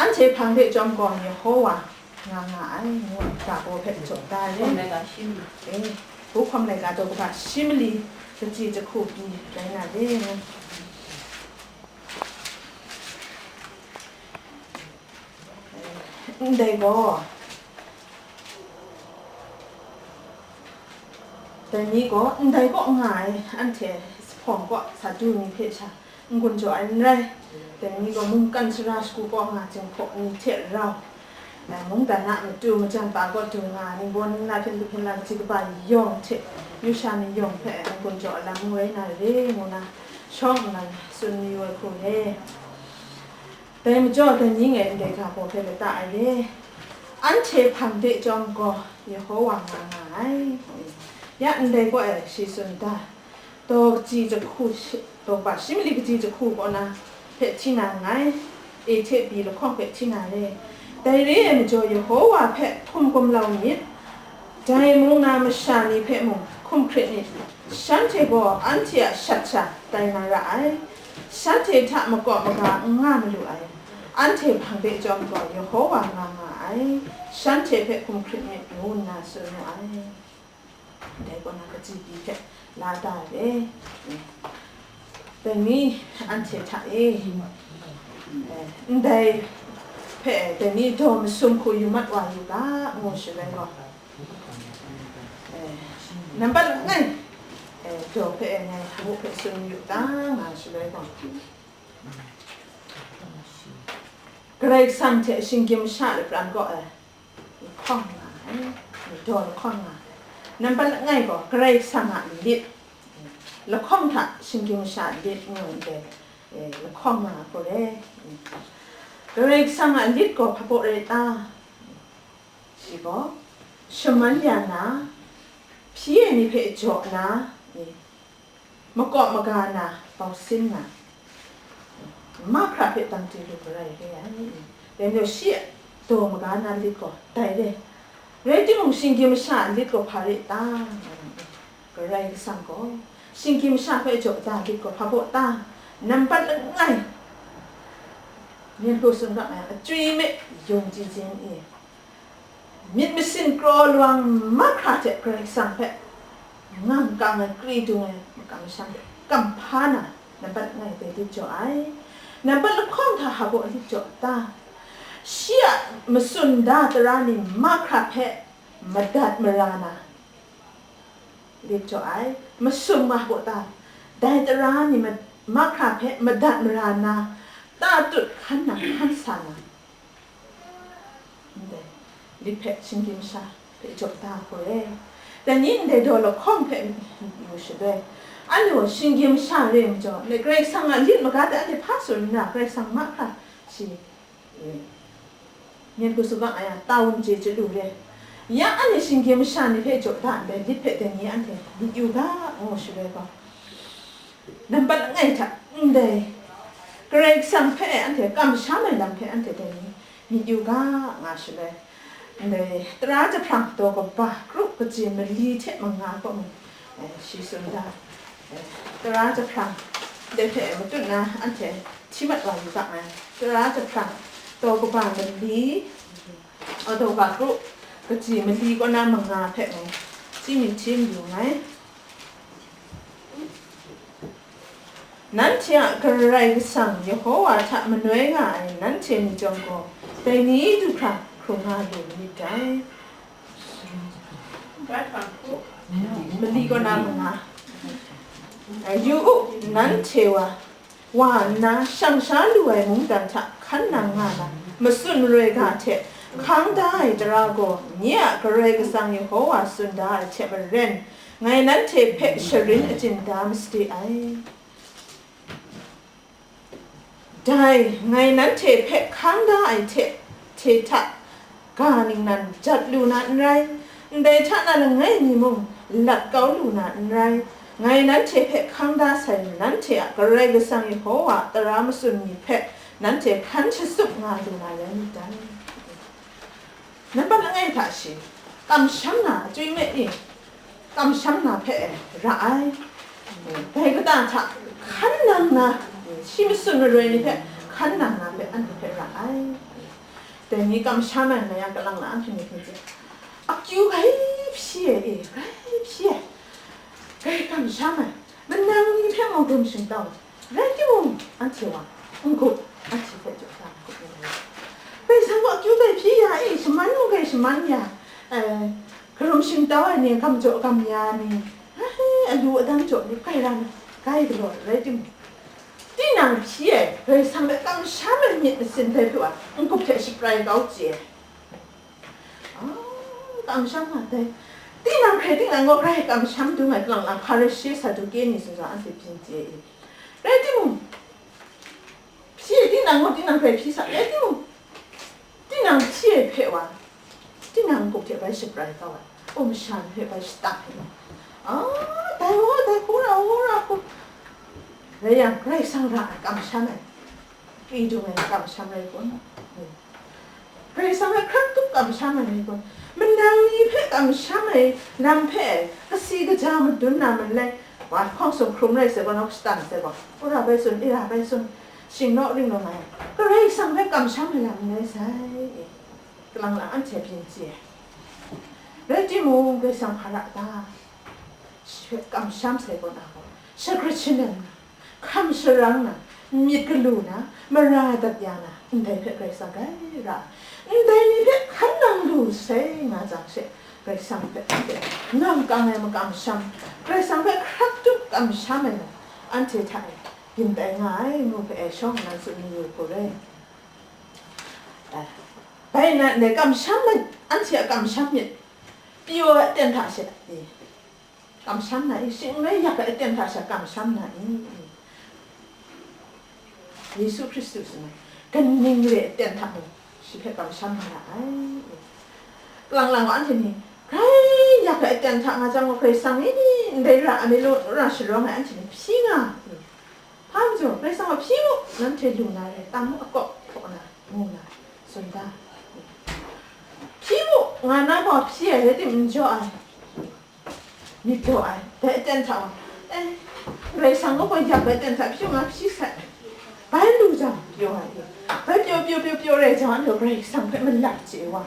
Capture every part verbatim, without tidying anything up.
Anhte hpang de chyawm gaw Yehowa nga nga ai, ngu ai ga baw hpe jaw da ai. E, Buhkawm laika daw kaba shi mali, kaji jahku pyi rai na le. Ndai gaw, dai ni gaw ndai kaw nga ai, anhte Sahpawng kaw sa du ni hpe sha n-gun jaw ai n rai. Dai ni gaw mungkan sara shagu kaw nga, Jinghpaw ni hte rau, eh, mungdan a matu majan pa kaw du nga ai, ningbaw ningla hpyen du hpyen la kaji kaba yawng hte, yu sha ni yawng hpe n-gun jaw ai lam n rai na re, ngu na shawng nnan tsun mayu ai hku re. Dai majaw, dai ni ngai ndai ga baw hpe lata ai re. Anhte hpang de chyawm gaw, Yehowa nga nga ai. Ya ndai gaw e, shi tsun da, daw kaji jahku shi, daw kaba shi mali kaji jahku kaw na hpe hti na nngai, e hte pyi lahkawng hpe hti na re. Dai re ai majaw, Yehowa hpe hkum gumlau myit, dai mung na masha ni hpe mung hkum hkrit myit, shanhte gaw anhte a shat sha tai na ra ai, shanhte hta makawp maga n nga malu ai, anhte hpang de chyawm gaw Yehowa nga nga ai, shanhte hpe hkum hkrit myit, ngu nna tsun mu ai. Ndai kaw na kaji pyi hpe la da ai re. Dai ni anhte hta e, eh, ndai hpe dai ni daw masum hku yu mat wa yu ga, ngu shaloi gaw, eh, nampat langai, eh, daw hpe e ngai hpamu hpe tsun yu ta, nga shaloi gaw, Karai Kasang hte shinggyim masha lapran kaw e lahkawng nga ai, daw lahkawng nga ai. Nampat langai gaw Karai Kasang a lit, lahkawng hta shinggyim masha lit ngu ai, eh, lahkawng nga ai hku re. Karai Kasang a lit gaw hpa baw rai ta? Shi gaw shaman ya na, hpyi ai ni hpe jaw na, makawp maga na, bausin na, mahkra hpe dang chye lu garai re ai. Dai majaw shi a daw maga na lit gaw dai re. Rai timung, shinggyim masha a lit gaw hpa re ta? Karai Kasang gaw shinggyim masha hpe jaw da lit gaw hpa baw ta? Nampat langai, myen hku tsun ga ai, achyoi me yung chyeju e, myit masin kraw lawang mahkra hte Karai Kasang hpe ngang kang ai, kri dung ai makam masham hte kamhpa na, nampat langai dai lit jaw ai. Nampat lahkawng hta hpa baw lit jaw ta? Shi a matsun da tara ni mahkra hpe madat mara na lit jaw ai. Masum nga baw ta? Dai tara ni ma-, mahkra hpe madat mara na, tatut hkan na, hkan sa na, ndai lit hpe shinggyim masha hpe jaw da hku re. Dai ni ndai daw lahkawng hpe yu shaloi, anhte gaw shinggyim masha re ai majaw, ndai Karai Kasang a lit maga hte anhte hpa tsun nna, Karai Kasang mahkra shi, e, myen hku tsun ga ai, a, tawn chye chye lu re. Ya anhte shinggyim masha ni hpe jaw da ndai lit hpe dai ni anhte myit yu ga, ngu shaloi gaw, nampat langai hta ndai Karai Kasang hpe anhte kamsham ai lam hpe anhte dai ni myit yu ga, nga shaloi, ndai tara jahprang daw kaba kru kaji mali hte manga kaw mung, eh, shi tsun da, eh, tara jahprang dai hpe matut na anhte hti mat wa yu ga ai. Tara jahprang daw kaba mali, a, daw kaba kru kaji mali kaw na manga hpe mung hti mi hti mayu nngai. Nanhte a Karai Kasang Yehowa hta manoi nga ai nanhte ni chyawm gaw, dai ni du hkra hkrung nga lu myit dai. Mali kaw na manga. Yu u, nanhte wa, wa nna shang sha lu ai mungdan hta hkan nang nga na, matsun maroi ga hte hkang da ai tara gaw, nye a Karai Kasang Yehowa tsun da ai hte maren, ngai nanhte hpe sharin achyin da masade ai. Dai, ngai nanhte hpe hkang da ai hte, hte hta ga ningnan jat lu na n rai, ndai hta na langai mi mung lat kau lu na n rai, ngai nanhte hpe hkang da sai, nanhte a Karai Kasang Yehowa a tara matsun ni hpe nanhte hkan shatup nga lu na rai myit dai. Nampat langai hta shi, kamsham na, achyoi me ni, kamsham na hpe ra ai. Dai kata hta hkan nang na, shi matsun maroi ni hpe hkan nang na hpe anhte hpe ra ai. Dai ni kamsham ai, mayang kalang na anhte myit hkun hte, akyu grai hpyi ai e, grai hpyi ai, grai kamsham ai, manang ni hpe mung hkrum shingtau ai, rai timung, anhte wa n-gup, anhte hpe jaw sha n-gup ai. Karai Kasang gaw akyu grai hpyi ya e, shaman mung grai shaman ya, eh, hkrum shingtau ai ni, gam jaw gam ya ni, ai, alu adan jaw ni, grai ra na, grai galaw ai, rai timung, tinang hpyi ai, Karai Kasang hpe kamsham ai myit masin dai hpe wa, n-gup hte shaprai kau chye ai. Ah, kamsham nga dai. Tinang hkrai tinang gaw grai kamsham dung ai, kalang lang Hparishe, Saduke ni zawn anhte byin chye ai. Rai timung, hpyi ai tinang gaw tinang hkrai hpyi sa, rai timung, tinang hpyi ai hpe wa, tinang n-gup hte bai shaprai kau ai, um shan hpe bai shatan ai. Ah, dai wa, dai hku ra, wa ra hku. Rai yang, Karai Kasang ra ai kamsham ai, kri dung ai kamsham rai kun? Karai Kasang hpe hkrak tup kamsham ai rai kun? Manang ni hpe kamsham ai lam hpe kasi kaja madun na malai, wa hkawng sumhkrum rai sai gaw, nawk shatan sai gaw, ura bai tsun, ira bai tsun, shingnaw ring lawm ai, Karai Kasang hpe kamsham ai lam n rai sai. Kalang lang anhte byin chye ai. Rai timung, Karai Kasang hpa ra ta? Shi hpe kamsham sai kaw na gaw, shagrat shanan na, hkam sharang na, myit galu na, mara dat ya na, ndai hpe Karai Kasang grai ra ai. Ndai ni hpe hkan nang lu sai nga jang she, Karai Kasang hpe anhte ngang kang ai makamsham, Karai Kasang hpe hkrak tup kamsham ai lam, anhte hta e byin tai nga ai, ngu hpe e shawng nnan tsun mayu hku rai. Eh, bai nna ndai kamsham myit, anhte a kamsham myit, pyaw ai aten hta she, e, kamsham na i? Shing n rai yak ai aten hta sha kamsham na i? Yesu Hkristu tsun ai, kaning re ai aten hta mung shi hpe kamsham na ra ai. Kalang lang wa anhte ni, grai yak ai aten hta nga jang gaw, Karai Kasang ni ndai ra ai mi law, ra sharawng ai anhte ni hpyi nga ai. Hpa majaw, Karai Kasang gaw, hpyi mu, nanhte lu na re, tam mu, akawp hpaw na, ngu na, tsun da. Hpyi mu, nga na gaw hpyi ai, rai timung, n jaw ai, myit daw ai, dai aten hta wa, eh, Karai Kasang gaw, yak ai aten hta pyaw nga hpyi sai, bai lu jang, pyaw ai, bai pyaw, pyaw, pyaw, pyaw rai jang, anhte Karai Kasang hpe malap chye wa,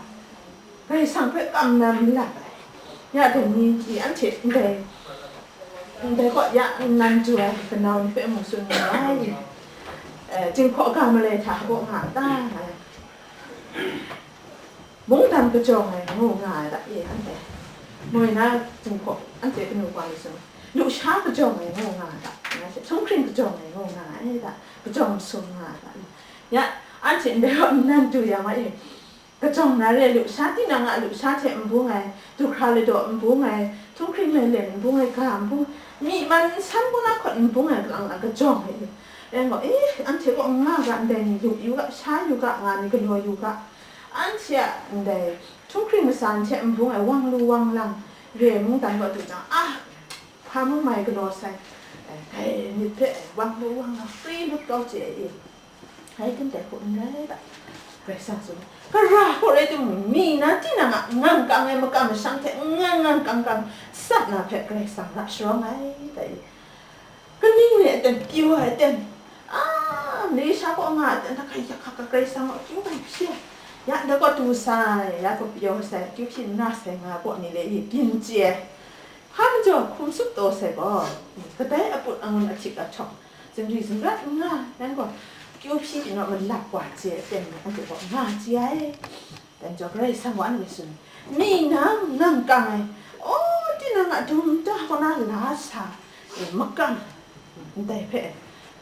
Karai Kasang hpe kam na malap ai. Ya dai ni, i anhte ndai, ndai kaw ya nnan du ai kanau ni hpe mung tsun mu ai, eh, Jinghpaw ga malai hta hpaw nga ta nga ai. Mungdan kajawng ai ngu nga ai ta, e, anhte moi na Jinghpaw, anhte kanu wa ni tsun, lusha kajawng ai ngu nga ai ta, nga ai hte, htunghkring kajawng ai ngu nga ai ta, kajawng masum nga ai ta. Ya, anhte ndai kaw nnan du yang ma e, kajawng na re, lusha tinang a lusha hte n bung ai, du hkra ladaw n bung ai, htunghkring lailen n bung ai, ga n bung, myi man n san kaw na hkawt n bung ai, kalang lang kajawng ai. Rai nme, eh, anhte kaw n nga ga, ndai ni lu yu ga, sha yu ga, nga ni galaw yu ga, anhte a ndai htunghkring masha n hte n bung ai, wang lu wang lang, re mungdan kaw du jang, ah, hpa mung mai galaw sai, eh, dai myit hpe wang lu wang lang, kri lut kau chye ai. Ngai hkum dai hku n rai ta? Karai Kasang tsun, Hkara hku rai timung, mi na tinang a ngang kang ai makam masham hte ngang ngang kang kang sat na hpe Karai Kasang ra sharawng ai, ta i? Kaning re ai aten, pyaw ai aten, a, mali sha kaw nga ai aten, hta hkai yak hkak Karai Kasang a akyu hpe hpyi ai. Ya ndai kaw du sai, ya kaw pyaw sai, akyu hpyi n ra sai nga ai kaw ni le i, byin chye ai. Hpa majaw hkum tsup taw sai gaw, kadai aput angun ahtik ahtawk, zingri zingrat n nga, yan gaw, kyu hpyi pyi naw malap wa chye ai aten ni anhte gaw nga chye ai. Dan jaw Karai Kasang gaw anhte tsun, mi na ngang kang ai, aw, tinang a dum da kaw na la sa, e, makam, ndai hpe,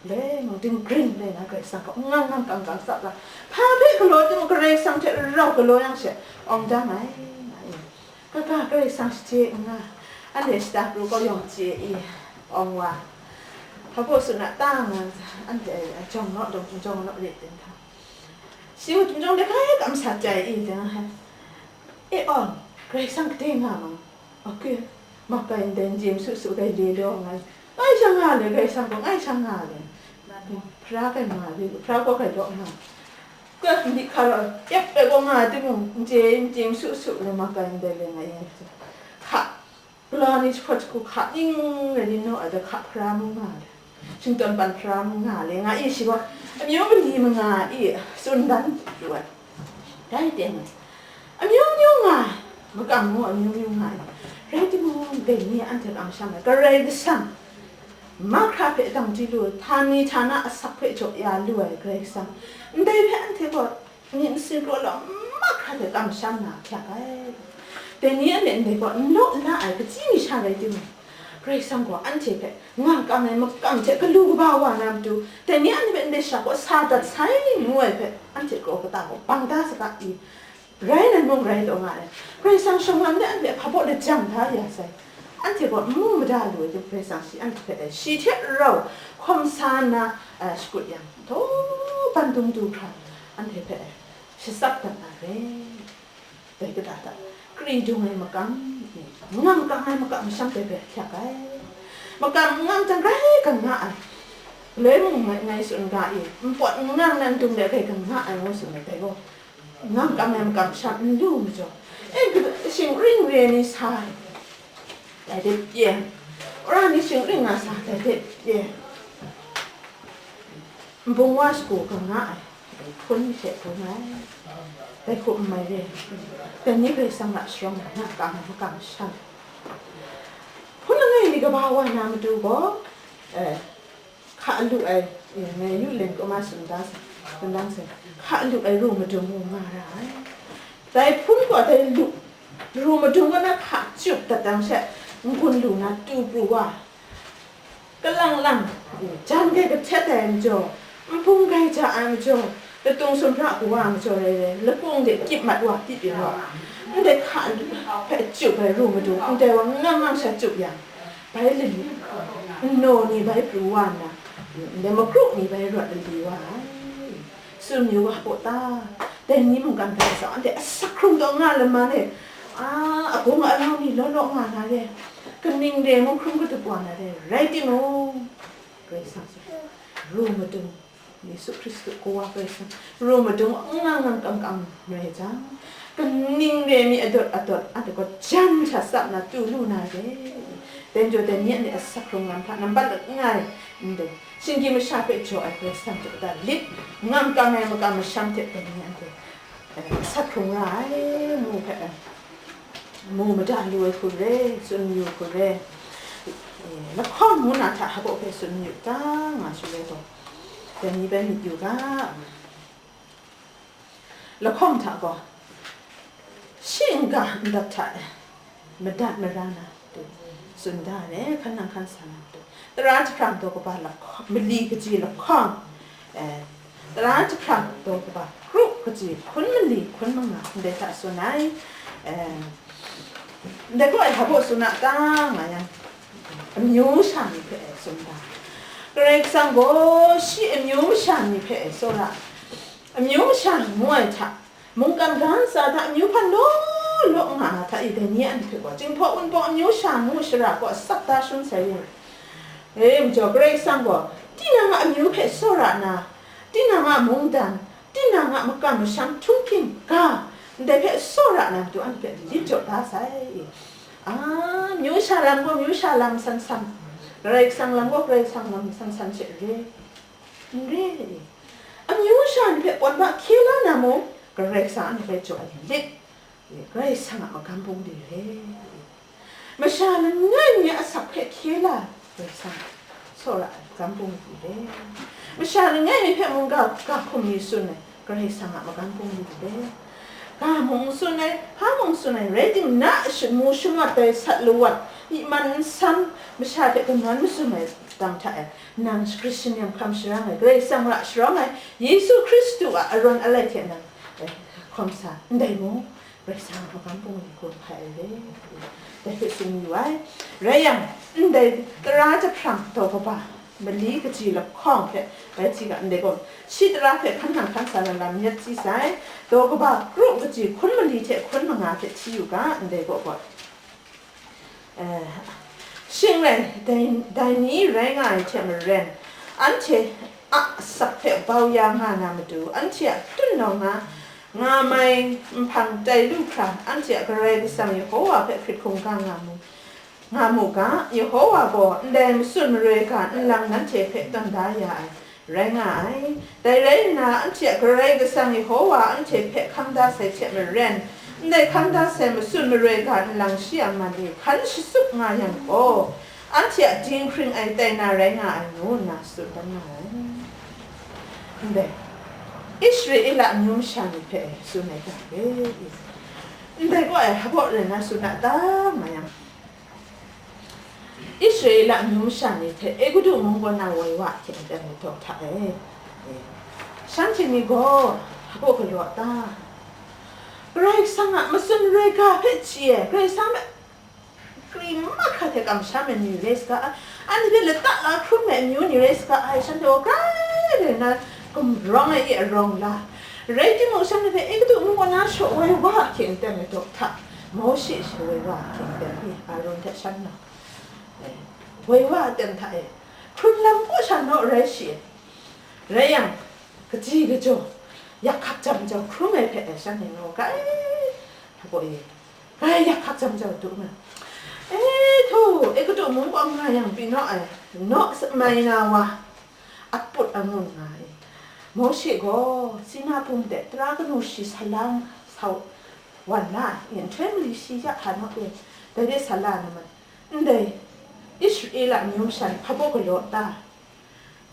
le, mung ting gring le na Karai Kasang gaw ngang ngang kang kang tsap la, hpa hpe galaw timung Karai Kasang hte rau galaw yang she, awng dam ai, nga i. Kaga Karai Kasang shade n nga, anhte shata pru kau yawng chye i, awng wa, hpa baw tsun a ta nga, anhte jawng naw, jawng naw re ten hta, shi hku chyum jawng de hkai kam sa chyai i, deng ai. E awng, Karai Kasang gade nga ma, oke, mak bai ndai n chye masu su gai le law nga, ngai sha nga le, Karai Kasang gaw ngai sha nga le, hpara gai nga le, hpara gaw gai law nga. Kawt n di hka rawt, ep ai gaw nga ai timung, n chye, n chye, n su su, lama kai ndai le nga yang, hka, galaw ni jahpawt jahku hka, ning rai ni naw ai da hka hpara mu nga le, shingtawn pan hpara mu nga le, nga i shi gaw, amyu mali manga i tsun dan yu ai. Dai teng, amyu myu nga ai, makam mung amyu myu nga ai, rai timung, dai ni anhte kamsham ai, Karai Kasang, mahkra hpe dang di lu, htani htana asak hpe jaw ya lu ai Karai Kasang, ndai hpe anhte gaw myit masin kraw lam mahkra hte kamsham na ahkyak ai. Dai ni a myit ndai gaw n law la ai, kaji mi sha rai timung, Karai Kasang gaw anhte hpe nga kam ai makam hte galu kaba wa na matu, dai ni anhte hpe ndai sha gaw sa dat sai, ngu ai hpe, anhte kraw kata gaw bang da saga i, rai nan mung rai taw nga ai. Karai Kasang shawng lam de anhte hpa baw lajang da ya sai. Anhte gaw n mu mada lu ai, Karai Kasang shi anhte hpe, shi hte rau hkawm sa nna, eh, shakut yang, daw ban dung du hkra, anhte hpe, eh, shatsap dat na re. Dai kata hta, kri dung ai makam, ngang kang ai makam masham dai hpe ahkyak ai. Makam n ngang jang grai kang nga ai. Galoi mung ngai, ngai tsun ga i, npawt n ngang nan dung de grai kang nga ai, ngu tsun ai, dai gaw ngang kang ai makam masham n lu majaw, e, shingring re ni sa ai, dai de pye, wora ni shingring nga sa, dai de pye. Nbung wa shagu kang nga ai, hpun hte bung ai, dai hku n mai re, dai ni Karai Kasang a sharawng ai, nga kang ai makam masham. Hpun langai mi kaba wa na matu gaw, eh, hka lu ai, eh, ngai yu len kuma tsun da sa, tsun dang sai, hka lu ai ru madung mu nga ra ai. Dai hpun gaw dai lu, ru madung kaw na hka chyup dat dang she, n-gun lu na tu pru wa, kalang lang, jan grai kahtet ai majaw, npung grai ja ai majaw, latung sumhpra kawa majaw rai rai, lakung de kyip mat wa, kyip yu wa, ndai hka hpe chyup ai ru madung, ndai wa ngang ngang sha chyup yang, bai lali, nnaw ni bai pru wa nna, ndai makru ni bai rawt lali wa ai. Tsun yu wa baw ta? Dai ni mungkan hpe sa, anhte asak hkrung taw nga laman e, a, agung alau ni law law nga na re, kaning re mung hkrum katup wa na re, rai timung, Karai Kasang, ru madung, Yesu Hkristu Kawa Karai Kasang, ru madung ngang ngang kam kam rai jang, kaning re mi adawt adawt, anhte gaw jan sha tsap na tu lu na re. Dai majaw dai ni anhte asak hkrung lam hta nampat langai n dai, shinggyim masha hpe jaw ai Karai Kasang hte kata lit, ngang kang ai makam masham hte dai ni anhte, eh, asak hkrung ra ai, ngu hpe, eh, mu mada lu ai hku re, tsun yu hku re, eh, lahkawng ngu na hta hpa hpe tsun yu ta, nga shaloi gaw, dai ni bai myit yu ga, lahkawng hta gaw, shi n-ga ndap hta e madat mara na matu, tsun da ai, hkan nang hkan sa na matu, tara jahprang daw kaba lahkawng, mali kaji lahkawng, eh, tara jahprang daw kaba kru kaji hkun mali hkun manga ndai hta tsun ai, eh, ndai gaw ai hpa baw tsun a ta, nga yang, amyu sha ni hpe tsun da. Karai Kasang gaw shi amyu masha ni hpe tsawra, amyu masha ngu ai hta, mungkan ga ntsa hta amyu hpan law law nga ai hta i, dai ni anhte gaw, Jinghpaw Wunpawng amyu sha ngu shara gaw asak da shangun sai u. E, majaw Karai Kasang gaw, tinang a amyu hpe tsawra na, tinang a mungdan, tinang a makam masham htunghking ga, ndai hpe tsawra na matu anhte hpe lit jaw da sai. A, amyu sha lam gaw amyu sha lam san san, Karai Kasang lam gaw Karai Kasang lam san san she n re, n re. Amyu sha ni hpe pawn ba hkye la na mung, Karai Kasang anhte hpe jaw ai lit, Karai Kasang a magam bungli re. Masha langai mi a asak hpe hkye la ai Karai Kasang, tsawra ai magam bungli re. Masha langai mi hpe mungga ga hkum mi tsun ai Karai Kasang a magam bungli re. Ga mung n tsun ai, hpa mung n tsun ai, rai timung, na a shamu shamat ai sat lawat, myi man nsam, masha hte kanawn matsun ai dang hta e, nang shagrit shangyam hkam sharang ai, Karai Kasang ra sharawng ai, Yesu Hkristu a arawn alai hte nang, eh, hkawm sa, ndai mung, Karai Kasang a magam bungli hkun hpai ai re, dai hpe tsun yu ai. Rai yang, ndai tara jahprang daw kaba mali kaji lahkawng hpe bai hti ga, ndai gaw, shi tara hpe hkan nang hkan sa na lam n rai sai, daw kaba kru kaji hkun mali hte hkun manga hpe hti yu ga, ndai gaw gaw. Eh, shing rai, dai, dai ni rai nga ai hte maren, anhte a asak hpe bau ya nga na matu, anhte a tunau nga, nga mai nhpang tai lu hkra, anhte a Karai Kasang Yehowa hpe hkrit hkungga nga mu, nga mu ga, Yehowa gaw ndai matsun maroi ga nlang nanhte hpe tawn da ya ai, rai nga ai. Dai rai nna, anhte a Karai Kasang Yehowa anhte hpe hkam da sai hte maren, ndai hkam da sai matsun maroi ga nlang shi a man e hkan shatup nga yang gaw, anhte a dinghpring ai tai na rai nga ai, ngu nna tsun dan nga ai. Ndai, Israela amyu masha ni hpe tsun ai ga e, ndai gaw ai hpa rai na tsun a ta, nga yang, Israela amyu masha ni hte Egutu mung kaw na woi wa hkying teng ai daw hta e. Shanhte ni gaw hpa galaw a ta? Karai Kasang a matsun maroi ga hpe chye ai, Karai Kasang hpe krim mahkra hte kamsham ai ni rai saga ai, anhte hpe lata la hkrum ai amyu ni rai saga ai, shanhte gaw grai rai na gumrawng ai e arawng la. Rai timung, shanhte hpe Egutu mung kaw na shaw woi wa hkying teng ai daw hta, Mawshe shaw woi wa hkying teng e, Aron hte shan nau, woi wa aten hta e, hkrun lam kaw sha naw rai shi, rai yang, kaji kajaw, yak hkak jam jau hkrum ai hpe shanhte naw grai, hpa gaw e, grai yak hkak jam jau du nga. E htu, Egutu mung kaw nga yang pyi naw ai, naw mai na wa, aput angun nga ai. Mawshe gaw Sina hpung de tara kanu shi sa la sa wan la ai, nhtoi mali shi ya hka naw e, dai de sa la na ma, ndai Israela amyu masha ni hpa baw galaw ta?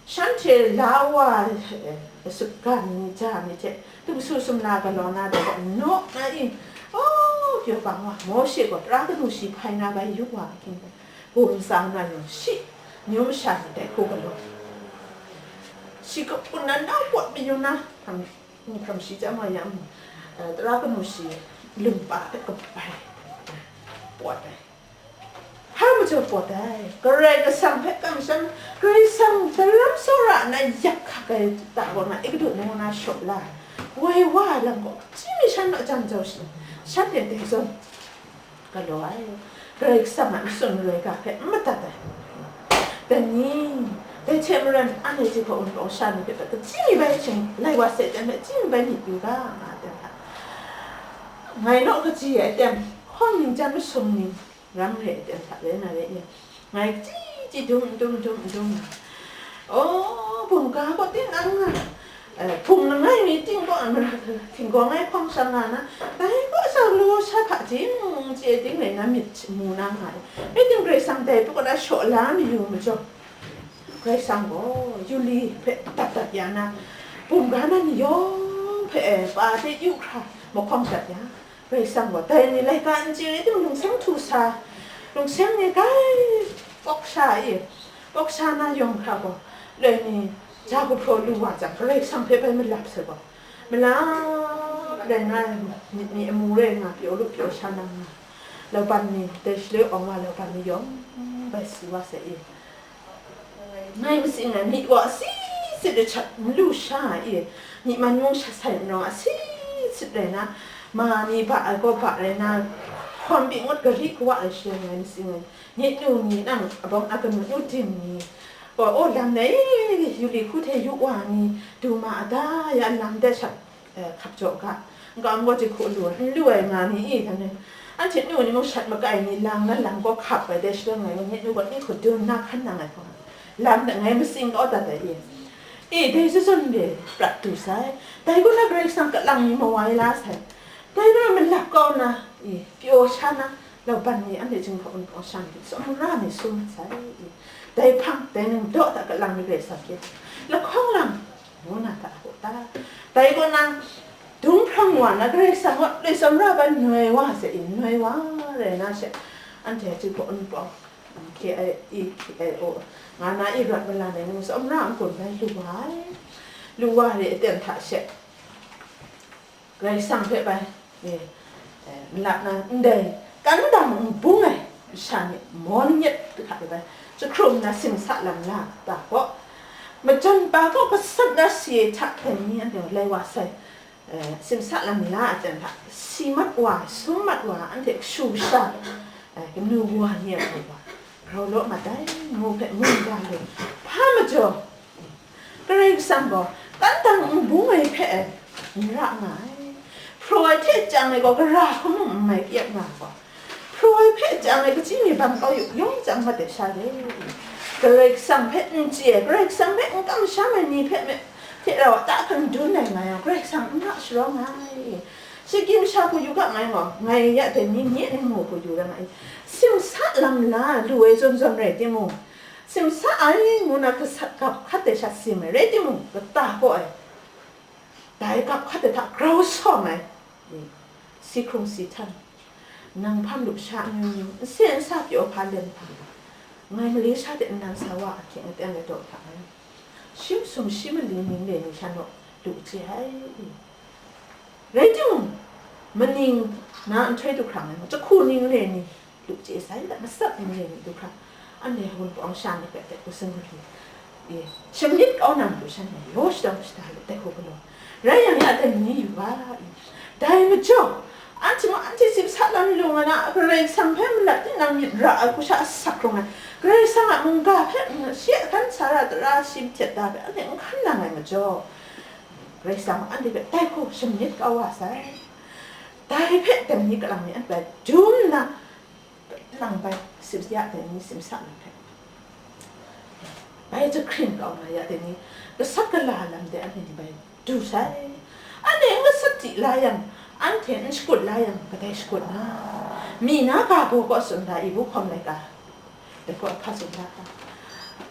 Shanhte la wa, eh, sutgan ni, ja ni hte dumsu sumla galaw na, dai gaw naw na i, oh, pyaw bang wa, Mawshe gaw tara kanu shi hpai na bai yu wa, ahkying, bum tsa na yawng shi, amyu masha ni dai hku galaw, shi kagun na nau pawt mayu na, hpang, hpang shi chyam wa yang, eh, tara kanu shi lumpa hpe kabai pawt ai. Hpa majaw pawt ai, Karai Kasang hpe kamsham, Karai Kasang daram tsawra na yak hkak ai ta kaw na, Egutu mung na shaw la ai, woi wa ai lam gaw, kaji mi shan naw jan jau shi, shanhte dai zawn galaw ai, Karai Kasang a matsun maroi ga hpe n madat ai. Dai ni, dai hte maren, anhte ji hpaw wunpawng sha ni hpe kaji mi bai shing lai wa sai, dai hpe kaji mi bai myit yu ga, nga ai hta, ngai naw kaji ai aten, hkawng ning jan masum ning, ram re ai aten hta rai na rai yang, ngai kaji ji dum n dum, dum n dum nga. O, bum ga gaw tinang nga, eh, hpung langai mi ting gaw, htinggaw ngai hpawng sha nga na, dai gaw sha law sha hka jing mung mung chye ting rai na myit mu na nga ai. Rai tim, Karai Kasang dai pru kaw na shaw la mayu majaw, Karai Kasang gaw yu li hpe dat dat ya na, bum ga na ni yawng hpe, eh, pa hte yu hkra mahkawng shat ya. Karai Kasang gaw dai ni laika n chye ai tim lungseng htu sa, lungseng ni grai pawk sha i, pawk sha na yawng hkra gaw, loi ni ja gumhpraw lu wa jang, Karai Kasang hpe bai malap sai gaw, malap rai na myit ni amu rai nga, pyaw lu pyaw sha na nga, lauban ni, dai shaloi awng wa lauban ni yawng bai si wa sai i, ngai matsing ai myit wa asi sit ai htat n lu sha i, myi man mung sha sai n rawng asi sit rai na, ma mi ba ai gaw ba rai na, hkawm pyi ngut gari kawa ai shaloi ngai matsing ai, myit nu ni nang abawng a kanu nu dim ni gaw, o, lam dai, yu li hku hte yu wa ni du ma a ta, ya lam dai sha, eh, hkap jaw ga, n-ga n-gaw ji hku lu ai, n lu ai nga mi i, dan e, anhte nu ni mung shat makai ni lang na lam gaw hkap ai, dai shaloi ngai gaw myit nu gaw n hku dun na hkan nang ai hku, lam de ngai matsing kau dat ai i, e, dai zawn zawn de prat du sai, dai gaw na Karai Kasang kalang mi mawai la sai, dai gaw na malap kau na, e, pyaw sha na, lauban ni anhte jinghpaw wunpawng sha ni, tsawmra ni sum mat sai, e, dai hpang, dai ningdaw hta kalang mi Karai Kasang hkye, lahkawng lang, ngu na hta hku ta? Dai kaw na, dung hprang wa na, Karai Kasang gaw loi tsawmra ban noi wa sai i, noi wa rai na she, anhte a jinghpaw wunpawng, K I E, K I O, nga na i rawt malan ai ngu tsawmra n-gun bai lu wa ai. Lu wa re aten hta she, Karai Kasang hpe bai, e, e, nlap na ndai, kan dang nbung ai masha ni mawn nyet hta e bai, jahkrum na simsa lam la ta gaw, majan pa gaw gasat na si e hta, dai ni anhte lai wa sai, e, simsa lam la ai ten hta, si mat wa, sum mat wa, anhte kashu kasha, e, kanu wa ni a wa, grau law mat ai, ngu hpe mu n ga lu. Hpa majaw, Karai Kasang gaw kan dang nbung ai hpe n ra nga ai. Hpraw ai hte chyang ai gaw gara hkrum n mai kyak nga gaw, hpraw ai hpe chyang ai kaji mi bang kau yu yawng chyang mat ai sha re. Karai Kasang hpe n chye, Karai Kasang hpe n kamsham ai ni hpe me, hte rau a ta hkan dun ai nga yang, Karai Kasang n ra sharawng ai. Shinggyim sha hku yu ga ngai gaw, ngai ya dai ni nye ningmu hku yu ra nga ai. Simsa lam la lu ai zawn zawn rai timung, simsa ai ngu na gasat gap hkat ai sha sim ai rai timung, kata kaw ai, dai gap hkat ai hta grau sawm ai, si hkrung si htan, nang hpang lup sha amyu myu, nse nsa pyaw hpa lem hpa, ngai mali sha de nnan sa wa ahkying aten ai daw hta ngai, shi masum shi mali ning le ni hkyan naw lu chye ai. Rai timung, maning na nhtoi du hkrang ai, jahku ning le ni lu chye sai, matsat ning le ni du hkrang, anhte wunpawng sha ni hpe tet hku singgu hkri, e, shamyit kau na matu shanhte yaw shadawn shada lu tet hku galaw, rai yang ya dai ni yu ga, e, dai majaw, anhte mung anhte simsa lam lu nga na, Karai Kasang hpe malat tinang myit ra ai hku sha asak hkrung ai, Karai Kasang a mungga hpe shi a hkan sara tara shi mahtet da hpe anhte n hkan nang ai majaw, Karai Kasang anhte hpe dai hku shamyit kau wa sai. Dai hpe dai ni kalang ni anhte bai dum nna, lang bai sim ya dai ni simsa lam hpe, bai jahkring kau na ya dai ni, gasat gala lam de anhte ni bai du sai. Anhte n gasat di la yang, anhte n shakut la yang, kadai shakut na? Mi na ga gaw kaw tsun da, i bu hkawm laika, dai gaw hpa tsun da,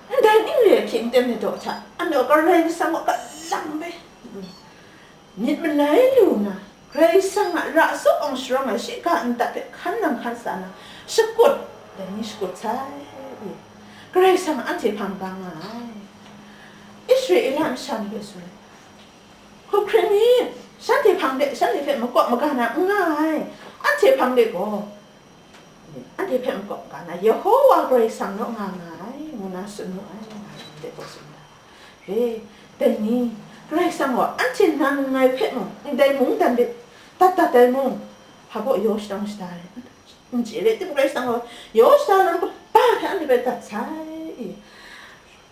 ndai ning re hkying ten ai daw hta, anhte Karai Kasang gaw kalang bai myit malai lu na, Karai Kasang a ra tsawp awng sharawng ai shiga nta hpe hkan nang hkan sa na, shakut, dai ni shakut sai. Karai Kasang anhte hpang ga nga ai. Israela masha ni hpe tsun ai, hkrit mi, shanhte hpang de, shanhte hpe makawp maga na n nga ai, anhte hpang de gaw, anhte hpe makawp ga na, Yehowa Karai Kasang naw nga nga ai, ngu na tsun mu ai, nga ai, ndai gaw tsun da. Re, dai ni, Karai Kasang gaw anhte nang ngai hpe mung, ndai mungdan de dat dat ai mung, hpa baw yaw shadang shada ai, n chye rai timung, Karai Kasang gaw yaw shada lam kaba hte anhte hpe dat sai.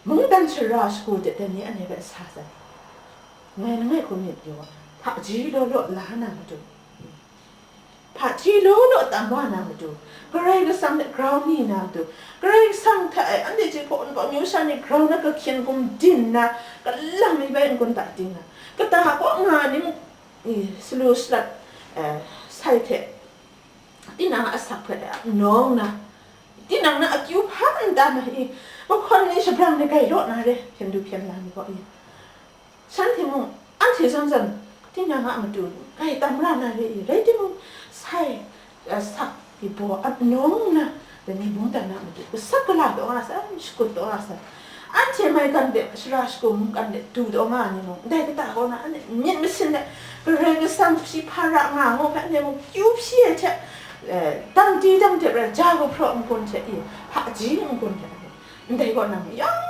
Mungdan sara shagu de dai ni anhte hpe sa sai. Ngai langai hku myit yaw, hpaji law law la na matu, hpaji law law tam wa na matu, Karai Kasang hte grau mi na matu, Karai Kasang hta e anhte jinghpaw npawt amyu sha ni grau na kahkyin gumdin na, kalang mi bai n-gun da ting na, kata kaw nga ni mung, i, salu salat, eh, sai hte, tinang a asak hpe nawng na, tinang na akyu hpa n ta na, i, mahkawn ni shabrang ni gai law na re, hpyen du hpyen la ni gaw, i, shanhte mung anhte zawn zawn tinang a matu gai tam ra na re i, rai timung, sai, eh, sak i baw a nawng na, dai ni mungdan a matu gasat gala taw nga sai, shakut taw nga sai, anhte maigan de, sara shagu mungkan de du taw nga ai ni mung, ndai kata kaw na, anhte myit masin de, Karai Kasang shi hpa ra nga ngu hpe, anhte mung kyu hpyi ai hte, eh, dang di dang dep rai, ja gumhpraw n-gun hte i, hpaji n-gun hte, ndai kaw na, mayang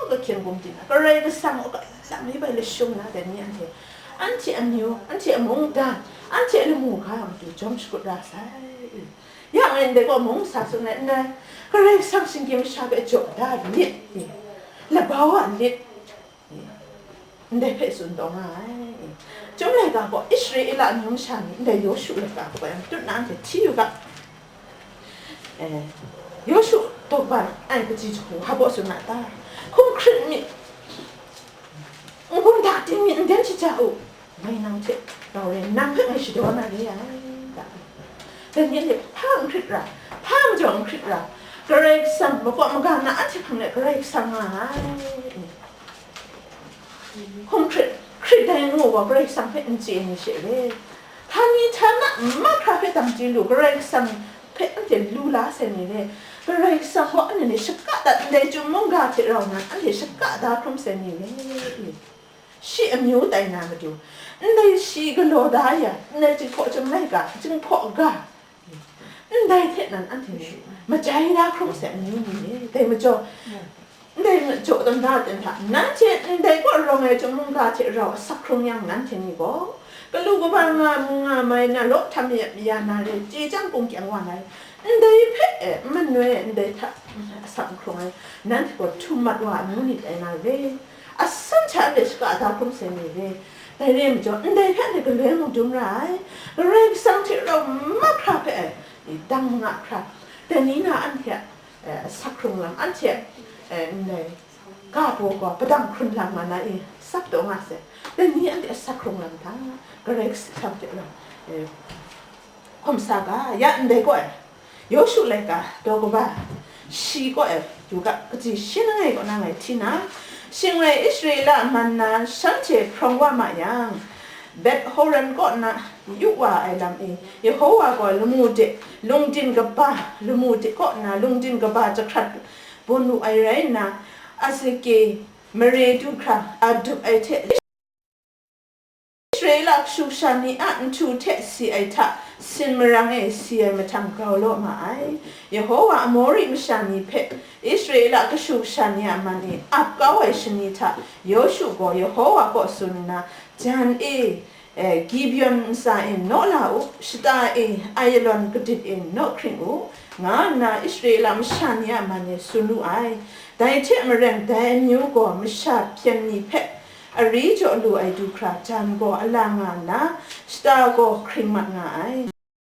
kahkyin gumdin na, Karai Kasang a galam mi bai lashung na dai ni anhte, anhte amyu, anhte a mungdan, anhte a lamu ga a matu jawm shakut ra sai. Ya ngai ndai gaw mung sa tsun ai n rai, Karai Kasang shinggyim masha hpe jaw da lit, labau a lit, ndai hpe tsun taw nga ai. Chyum laika gaw Israela amyu masha ni ndai Yawshu laika gaw bai matut na anhte hti yu ga. Eh, Yawshu daw ban ai kaji jahku hpa baw tsun na ta? Hkum hkrit mi, n-gun da ting mi, n den shaja u, ngai nang hte rau rai, nang hpe ngai shadaw na re ai, ta. Dai ni hpa n hkrit ra, hpa majaw n hkrit ra, Karai Kasang makawp maga na anhte hpang de Karai Kasang nga ai. Hkum hkrit, hkrit dai ngu gaw Karai Kasang hpe n chye ni she re. Htani htana mahkra hpe dang chye lu, Karai Kasang hpe anhte lu la sai ni re. Karai Kasang gaw anhte ni shaka dat ndai chyum mungga hte rau nan anhte shaka da hkrum sai ni re. Shi amyu tai na matu, ndai shi galaw da ya, ndai jinghpaw chyum laika, jinghpaw ga, ndai hte nan anhte ni majai da hkrum sai amyu ni e. Dai majaw, ndai majaw tawn da ten hta, nanhte ndai kaw rawng ai chyum mungga hte rau asak hkrung yang nanhte ni gaw, galu kaba nga mu nga mai na, law htam ya, ya na re, chye chyang kung kyang wa na re, ndai hpe e, manoi ndai hta asak hkrung ai, nanhte gaw htum mat wa amyu ni tai na re. Asan hta anhte shaka da hkrum sai ni re. Dai re ai majaw, ndai hpe anhte galoi mung dum ra ai. Karai Kasang hte rau mahkra hpe ai, dang nga hkra, dai ni na anhte a, eh, asak hkrung lam, anhte a, E, ndai ga baw gaw padang hkrun lang ma na e, sap taw nga sai. Dai ni anhte a sap hkrung lam hta, Karai Kasang hte rau, e, hkawm sa ga, ya ndai gaw e, Yawshu laika daw kaba shi kaw e, yu ga, kaji shi langai kaw na ngai hti na, shing rai Israela man na shanhte hprawng wa ma yang, Bet Horon kaw na yu wa ai lam e, Yehowa gaw lamu de lungdin kaba, lamu de kaw na lungdin kaba jahkrat bun wu ai rai nna, Azeke mare du hkra a dup ai hte, Israela kashu kasha ni a nhtu hte si ai hta, sin marang e si ai mahtang grau law ma ai. Yehowa Amori masha ni hpe Israela kashu kasha ni a man e ap kau ai shani hta, Yawshu gaw Yehowa kaw tsun nna, jan e, e, Gibeon ntsa e naw la u, shata e Ayalon kadit e naw hkring u, nga nna Israela masha ni a man e tsun wu ai. Dai hte maren, dai amyu gaw masha hpyen ni hpe ari jaw lu ai du hkra jan gaw a la nga nna, shata gaw hkring mat nga ai.